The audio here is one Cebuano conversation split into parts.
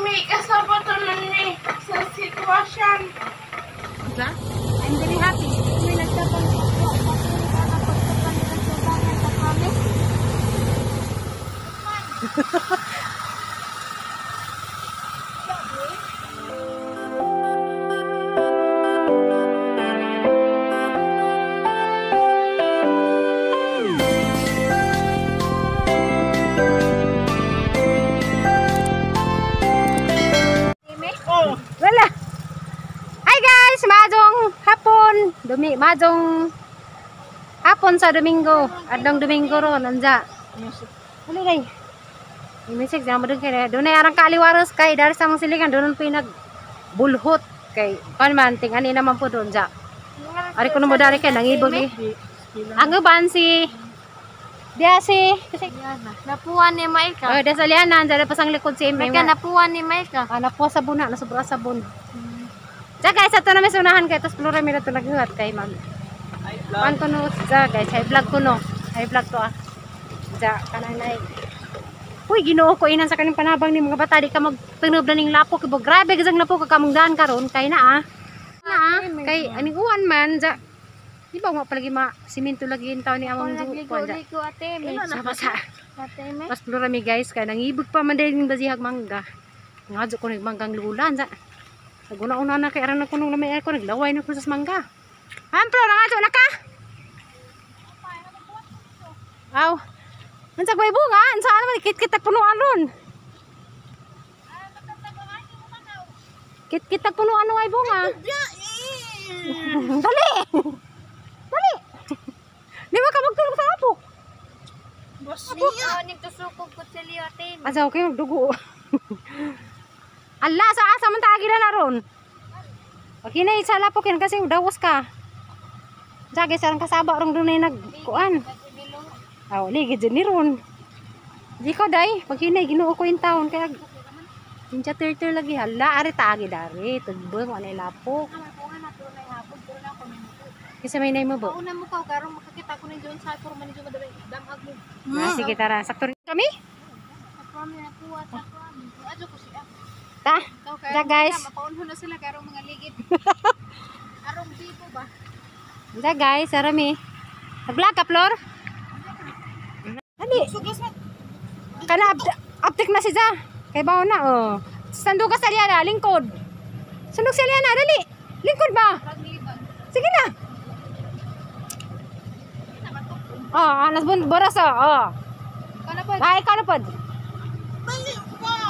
Kami kasabot naman mi sa sitwasyon. I'm very happy. May nagtapang Wala. Hi guys, maadong hapon. Maadong hapon sa Domingo. Adlong Domingo ron anja. Ano day? Music jam dun kay dunay arang kaaliwaros kay dari sa mong siligan doon po nagbulhot kay kan man ting ani naman po doon ja. Ari ko mo dari kay nangibog eh. Ang uban si Diya si kasi Napuan ni Maika. Oh, des alianan dala pa sang likod si Eme. Meka napuan ni Maika. Ah, napuha sabon na, nasobra sabon. Ja guys, ato na may sunahan kay tapos plura mi na to naghuhat kay mag. Pan ko no, ja guys, hay vlog ko no. Hay vlog to ah. Ja kanang nay. Uy, Ginoo ko inan sa kaning panabang ni mga bata di ka magtunob na ning lapok ibo. Grabe gazang lapok ka kamong daan karon kay na ah. Na ah, kay aning uwan man ja. Di ba mo palagi ma simento lagi in taon ni among dugo ja. Ligo ate me. Sa basa. Ate me. Pas plura mi guys kay nangibog pa man dahil ning basihag mangga. Ngadyo ko nagmanggang lulan sa. Naguna-una na kay aran na kunong na may aircon naglaway na ko sa mangga. Amplo nangadyo na ka. Aw. Unsa bay bunga? Unsa ano man kit-kit tag punuan ron. Kit-kit tag punuan ay bunga. Dali. Dali. Di ba ka magtulog sa apok? Niya. Ning tusukog kutsilyo ate me. Asa okay magdugo. Ala sa asa man taagi na ron. Okay na isa lapok yan kasi dawas ka. Jagay sa kasaba rong dunay nagkuan. Aw, ligid ni ron. Di ko day, pag hinay Ginoo ko in town kaya Ninja turtle lagi hala ari taagi dari tugbong anay lapok. Kasi may nay mo bo. Una mo ka karong makakita ko ni John sa puro man ni John madamay damag mo. Ah, sige tara, sakto rin kami. Ako nakuha sa ako. Adyo ko siya. Ta. Ja guys. Mapaunho na sila karong mga ligid. Arong bibo ba? Ja guys, arami. Nag-vlog ka, Flor? Dali. Kana aptik na si Ja. Kay bawo na oh. Sandog ka sa Liana, lingkod. Sundog sa Liana, dali. Lingkod ba? Sige na. Oh, anas bun boras oh. Oh. Kana pa. Ay, ikaw na pod.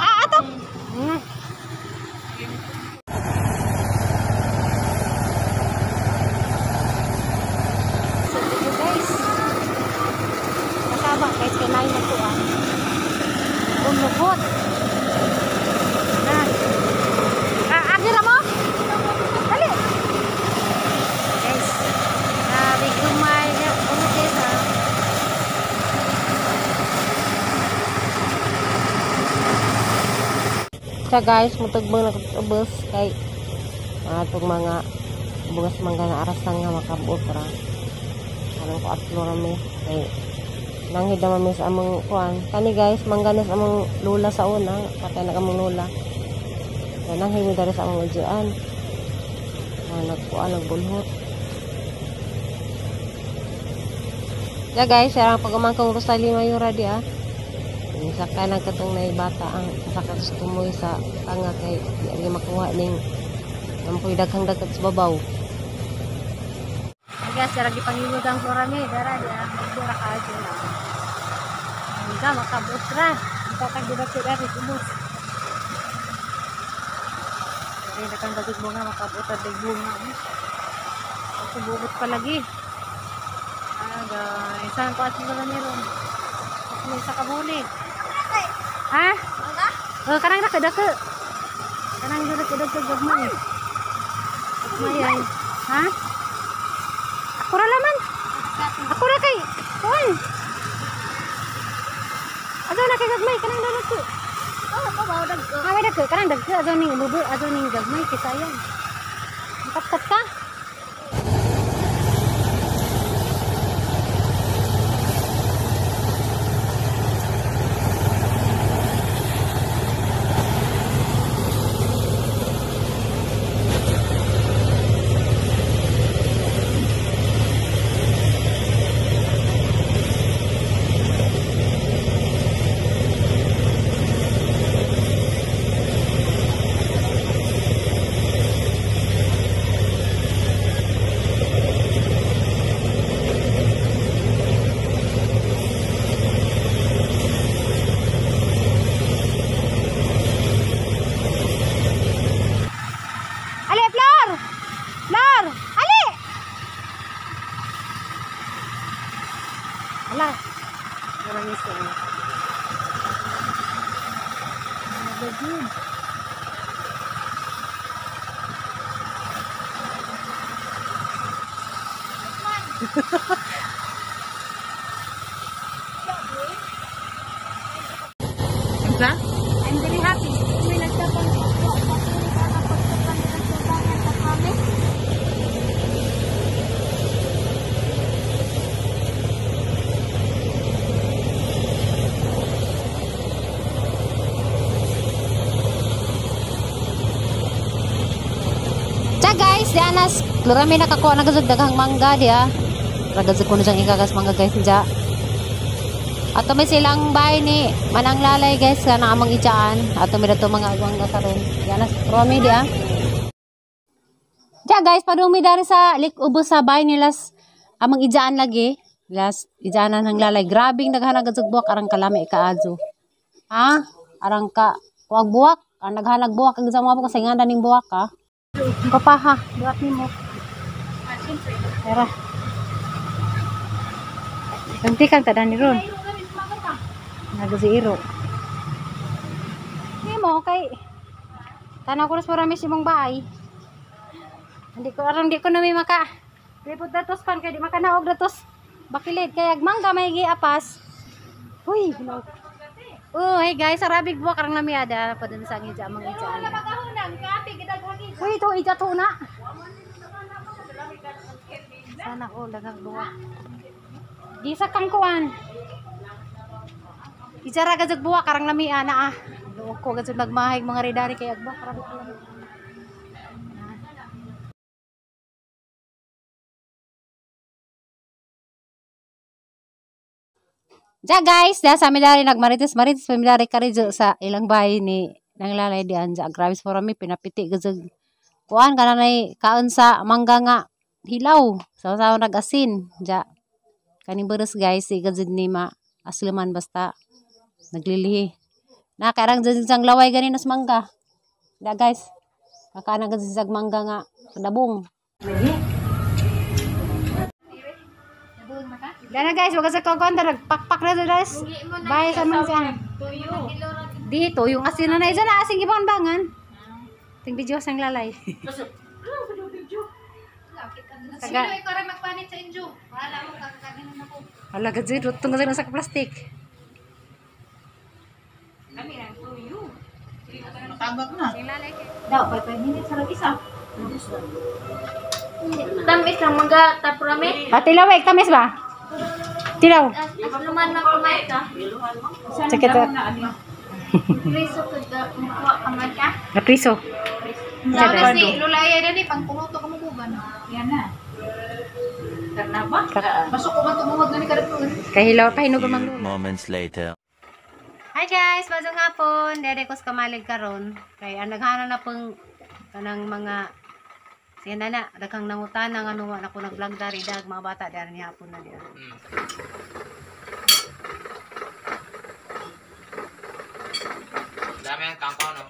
Ah, ato. So, dito guys. Kasaba guys, kay nain na to ah. Bumukot. Na. Ah, agi ra mo? Dali. Guys. Grabe gumay. Ano guys ah. Siya guys, mutugbang nakatubos kay atong mga bungas mangga nga arasan nga makabuot ra. Anong ko atlo ra mi kay nanghid naman mi sa among kuan. Kani guys, mangga na sa among lula sa una, patay na kamong lula. Kay nanghid mi diri sa among ujian. Nagkuan nagbulhot. Ya guys, sarang pagumangkong Rosalie Mayora di ah. Saka nang katong nay bata ang saka tumoy sa tanga kay di agi makuha ning ampoy daghang dagat sa babaw. Ay guys, dara gipangilod ang flora ni, dara di ah, magbura ka adyo na. Hindi makabuot ra. Itatag di ba sila rin ubos. Ay daghang dagat bunga makabuot ra dag bunga. Sububot pa lagi. Ah guys, saan ko at flora ni ron? May sa kabuli. Ha? Oh, karang dako. Karang dako gagmay. Gagmay ay. Ha? Ako ra laman. Ako ra kay. Kuan. Ato na kay gagmay kanang dako. Oh, pa ba dagko? Ah, may dako kanang dako ato ning bubo ato ning gagmay kita yan. Makatkat ka. Lagi. I'm very happy. May nagtabang ko. Patuloy ka na pagtapan ng tubangan sa kami. Tsa guys, di anas, lurami nakakuha na gazog daghang mangga di ah. Ragazog ko na siyang ikagas mangga guys dya. Ato may silang bahay ni Manang Lalay guys, kana amang ijaan. Ato may dato mga agwang karon. Di anas, lurami di ah. Tsa guys, padumi dari sa lik-ubos sa bahay nila amang ijaan lagi. Las ijaanan ng lalay. Grabing daghan na gazog buwak arang kalami ikaadyo. Ha? Arang ka wag buwak. Ang naghanag buwak ang sa mga kasi nga daning buwak ha. Papaha, buhat nimo. Tara. Ganti kang tada ni ron. Nagziro. Nimo kay tanaw ko na marami si mong bahay. Hindi ko aron di ko na may maka. Lipot datos pan kay di makanaog datos. Bakilid kay ag mangga may giapas. Uy, ginoo. Oh, hey guys, arabig buwak karang nami ada pa dun sa ngija amang ija. Uy, ito ija to na. Sana all daghang buwak. Di sa kang kuan. Ija ra gajud buwak karang lami ana ah. Luok ko gajud nagmahig mga ridari kay agbuwak karang lami. Ja guys, da sa amin dari nagmarites marites pa mi dari karidyo sa ilang bahay ni nang lalay di anja. Grabe sa mi pinapiti gajud. Kuan kana nay kaon sa mangga nga hilaw. Saw-saw nag-asin. Ja. Kaning beres guys, si gajud ni ma asliman basta naglilihi. Na karang jud sang laway ganin sa mangga. Da guys. Kakaan gajud sa mangga nga dabong. Dana guys, wag sa kokon nagpakpak na guys. Bye sa mga siya. Dito yung asin na isa na asin gibang bangan. Ting video sang lalay. Taga. Sino ikaw rin magpanit sa inyo? Wala mo kakaganon ako. Hala gajud rutong gajud sa plastic. Tabak na. Daw, 5 minutes ra isa. Tamis lang mangga taprame. Ah, tilaw eh, tamis ba? Tilaw. Asluman na kumain ka. Sige to. Priso ka da mukuha ka man ka. Napriso. Sa si Lulaya dani pang puluto ka mo bugan. Yan na. Karna ba? Masuk ko man tumuhod na ni kadto. Kahilaw pahinog ang manglo. Moments later. Hi guys, mazong hapon. Dere ko sa kamalig karon. Kay ang naghana na pong kanang mga sige na na, daghang nangutana nga nung na ko nag-vlog dari dag mga bata dari ni hapon na diya. Dami ang kangkong, no?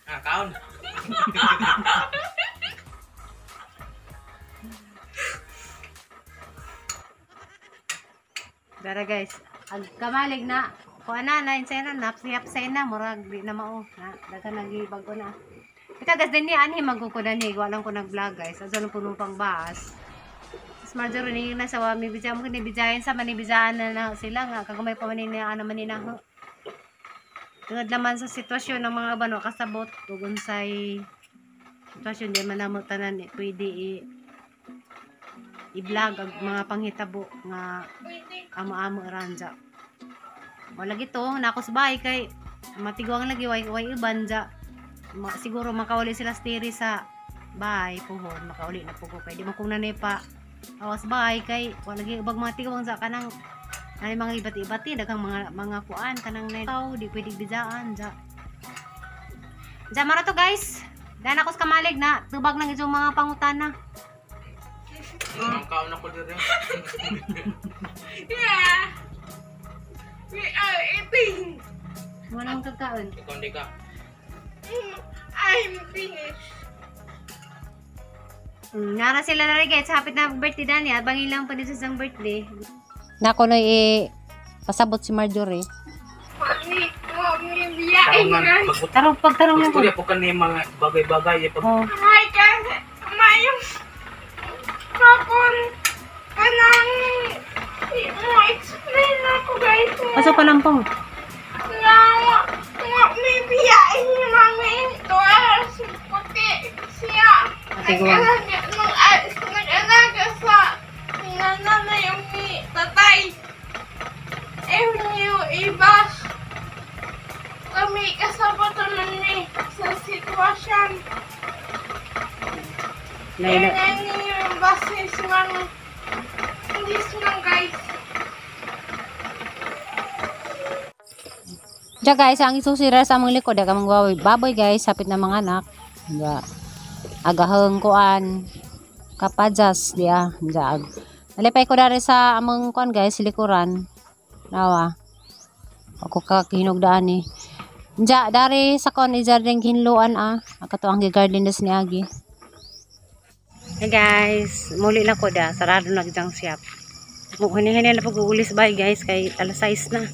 Ah, kaon. Dara guys, ang kamalig na kuha na na insay na napsiyap na murag di na mao na daghan nagibag-o na. Kita guys din ni anhi magkukudan ni wala ko nag-vlog guys. Asa lang puno pang bas. Tapos Marjorie ni na sa wami bijam ko ni bijayan sa manibijaan na, na sila nga kagumay pa man ni ana man ni na. Tungod naman sa sitwasyon ng mga bano kasabot ug unsay sitwasyon di man namo tanan eh, pwede i-vlog ang mga panghitabo nga amo-amo ranja. Wala gito, nako sa bahay kay matiguang lagi way way iban ja. Siguro makauli sila stiri sa bahay puhon, makauli na po ko kay di man kung nanay pa awas bahay kay wala lagi ubag mga tiguang sa kanang nanay mga ibat-ibati daghang mga kuan kanang nay tao di pwede bijaan ja. Ja mara to guys. Dana ko sa kamalig na tubag ng inyong mga pangutana. Ang kaon ako dito. Yeah. We are eating. Walang kagkaon. Ikaw hindi ka. I'm finished. Nara sila na rin guys. Hapit na birthday Dani. Abangin lang pa dito sa isang birthday. Nako no Pasabot si Marjorie. Tarungan, pag Tarong pagtarong na ko. istorya po kani mga bagay-bagay eh, pag Oh. Hi guys, mayong hapon kanang mo explain ako, guys, Asa pa lampong? Nga nga may biyahe ni mami to si puti siya. Nag-alaga nung nag-alaga sa nanay yung ni tatay. Eh niyo ibas. Kami kasama to ni sa sitwasyon. Laila. Eh, ngayon yung basis ng this ng guys. Diya guys, ang isusira sa among likod, aga mong baboy, baboy guys, sapit na mga anak. Diya. Agaheng kuan kapajas diya, diya. Nalipay ko dari sa among kuan guys, likuran. Nawa. Ako kahinugdaan ni. Diya, dari sa kuan ijar din hinluan ah. Akato ang gigarden des ni Agi. Hey guys, muli na ko da, sarado na gyud ang shop. Hini-hini na pag-uulis bye guys kay alas 6 na.